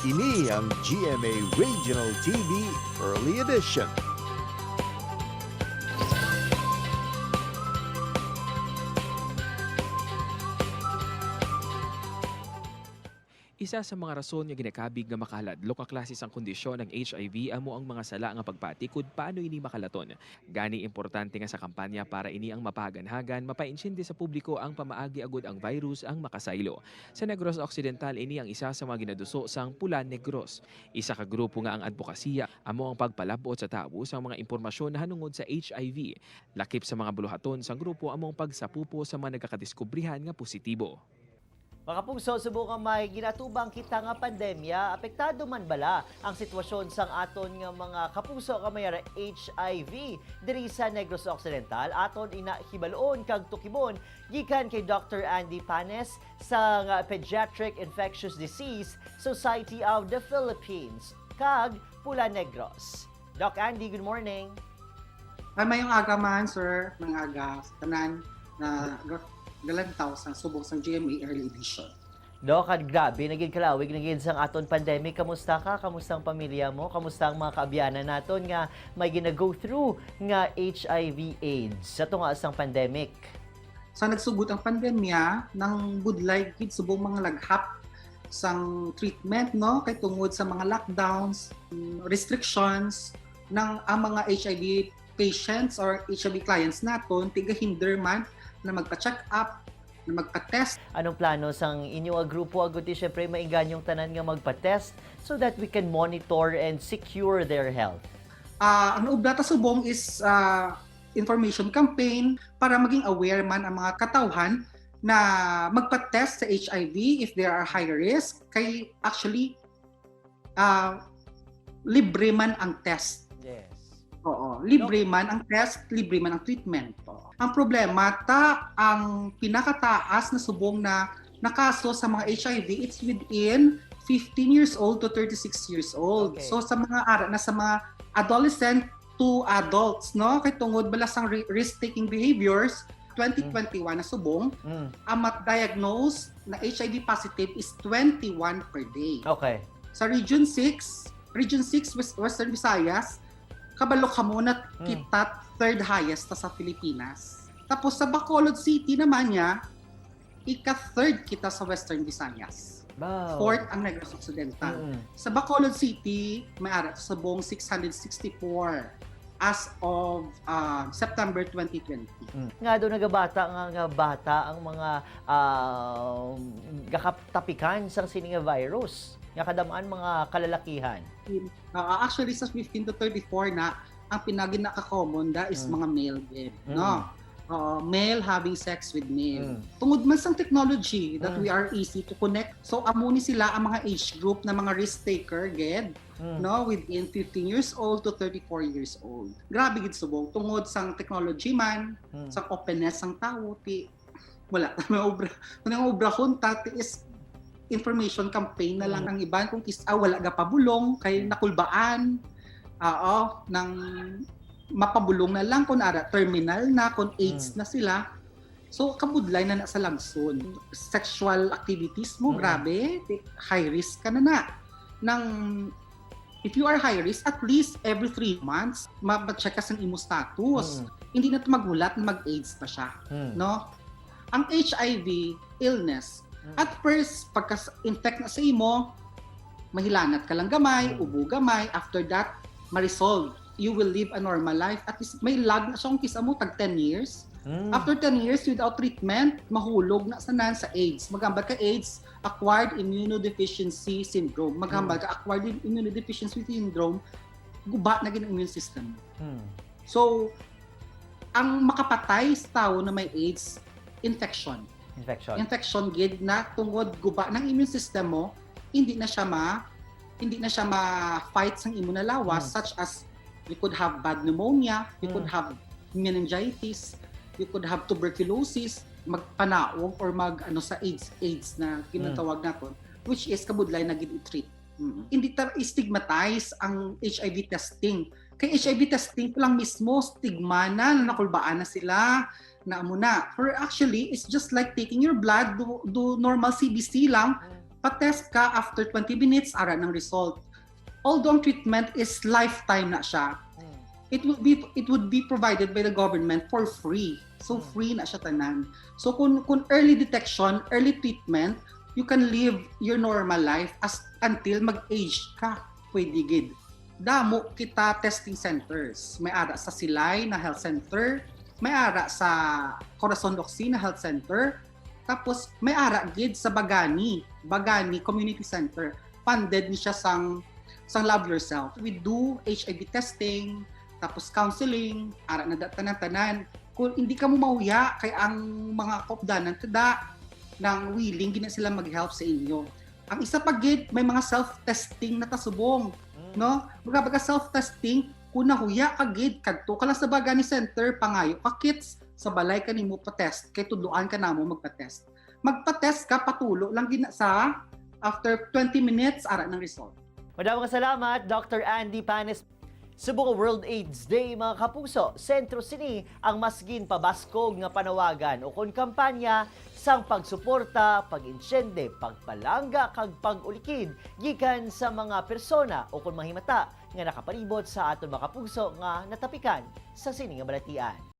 Ini ang GMA Regional TV Early Edition. Isa sa mga rason nga ginakabig nga makahaladlok nga klase sang kondisyon ng HIV amo ang mga sala nga pagpatikod paano ini makalaton. Gani importante nga sa kampanya para ini ang mapahaganhagan, mapaintindi sa publiko ang pamaagi agud ang virus ang makasaylo. Sa Negros Occidental, ini ang isa sa mga ginaduso sang Pula Negros. Isa ka grupo nga ang advokasya amo ang pagpalabot sa tawo sa mga impormasyon na hanungod sa HIV. Lakip sa mga buluhaton sang grupo amo ang pagsapupo sa mga nagakadiskubrihan nga positibo. Mga pungso, subukan may ginatubang kita nga pandemya, apektado man bala ang sitwasyon sang aton nga mga kapuso nga may ara HIV diri sa Negros Occidental? Aton ina hibaluon kag tukibon gikan kay Dr. Andy Panes sa nga Pediatric Infectious Disease Society of the Philippines kag Pula Negros. Doc Andy, good morning. Ay, mayong aga man, sir. Mga aga sa tanan na galantaw sa subong sa GMA Early Edition. Dok, at grabe, naging kalawig, naging sang aton pandemic. Kamusta ka? Kamusta ang pamilya mo? Kamusta ang mga kaabyanan naton nga may gina-go through nga HIV AIDS sa tunga sang pandemic? Sa nagsugot ang pandemya, nang budlay gid subong mga laghap sang treatment, no, kay tungod sa mga lockdowns, restrictions ng ang mga HIV patients or HIV clients naton tiga hinder man na magpa-check up, na magpa-test. Anong plano sang inyo nga grupo? Aguti, syempre, mainganyong tanan nga magpa-test so that we can monitor and secure their health. Ang naubra ta subong is information campaign para maging aware man ang mga katawhan na magpa-test sa HIV if they are high risk, kay actually libre man ang test. Oo, libre man ang test, libre man ang treatment. Oo. Ang problema ta, ang pinakataas na subong na nakaso sa mga HIV, it's within 15 years old to 36 years old. So sa mga ara na sa mga adolescent to adults, no, kay tungod bala sang risk-taking behaviors, 2021 na subong, ang mat-diagnose na HIV positive is 21 per day. Sa Region 6, Region 6 Western Visayas, kabalo ka muna kita third highest ta sa Pilipinas. Tapos sa Bacolod City naman niya, ika-third kita sa Western Visayas. Fourth ang Negros Occidental. Sa Bacolod City, may ara sa buong 664 as of September 2020. Nga daw nagabata nga nga bata ang mga gakatapikan sang sini nga virus nga kadamaan mga kalalakihan. Actually, sa 15 to 34 na, ang pinagi naka-common da is mga male din, no? Male having sex with male. Tungod man sang technology that we are easy to connect. So amo ni sila ang mga age group na mga risk taker ged, no, within 15 years old to 34 years old. Grabe gid subong tungod sang technology man, sang openness sang tawo, ti wala may obra. Kung ang obra hunta ti is information campaign na lang. Ang iban kung is wala ga pabulong kay nakulbaan. Oo, nang mapabulong na lang kung ara terminal na, kung AIDS na sila. So kabudlay na na sa lagson. Sexual activities mo, grabe, high risk ka na na. Nang if you are high risk, at least every 3 months, ma-check ka sa imo status. Hindi na ito magulat na mag-AIDS pa siya, no? Ang HIV illness, at first, pagka-infect na sa imo, mahilanat ka lang gamay, ubo gamay, after that, ma-resolve. You will live a normal life. At least may lag na siya kung kisa mo, tag 10 years. After 10 years, without treatment, mahulog na sanan sa AIDS. Maghambal ka AIDS, acquired immunodeficiency syndrome. Maghambal ka acquired immunodeficiency syndrome, guba na gin ang immune system. So, ang makapatay sa tao na may AIDS, infection. Infection. Infection gid na tungod guba ng immune system mo, hindi na siya ma-fight sang imo na lawas, such as you could have bad pneumonia, you could have meningitis, you could have tuberculosis, magpanaog or mag ano sa AIDS na kinatawag naton, which is kabudlay na gid i-treat. Hindi ta stigmatize ang HIV testing. Kay HIV testing pa lang mismo, stigma na, na nakulbaan na sila, na amo na. For actually, it's just like taking your blood, do normal CBC lang, Pa-test ka, after 20 minutes, ara ng result. Although ang treatment is lifetime na siya, it would be provided by the government for free. So free na siya tanan. So kung early detection, early treatment, you can live your normal life as until mag-age ka. Pwede gid. Damo kita testing centers. May ara sa Silay na health center, may ara sa Corazon Locsin na health center, tapos may ara gid sa Bagani, Bagani Community Center. Funded ni siya sang Love Yourself. We do HIV testing, tapos counseling, ara na tanan-tanan. Kung hindi ka mo mahuya kay ang mga kaupdanan tada nang willing gina sila mag-help sa inyo. Ang isa pa gid, may mga self-testing na tasubong, no? Baga self-testing, kung nahuya ka gid, kadto ka lang sa Bagani Center, pangayo ka kits, sa balay ka nimo pa-test, kay tudluan ka namo magpa-test. Magpa-test ka, patulo lang gina sa after 20 minutes, ara ng result. Madaming salamat, Dr. Andy Panes. Subong World AIDS Day, mga kapuso, sentro sini ang masgin pabaskog nga panawagan o kon kampanya sang pagsuporta, pag-insyende, pagpalangga kag pag-ulikid gikan sa mga persona o kon mahimata nga nakapalibot sa aton mga kapuso nga natapikan sa sini nga balatian.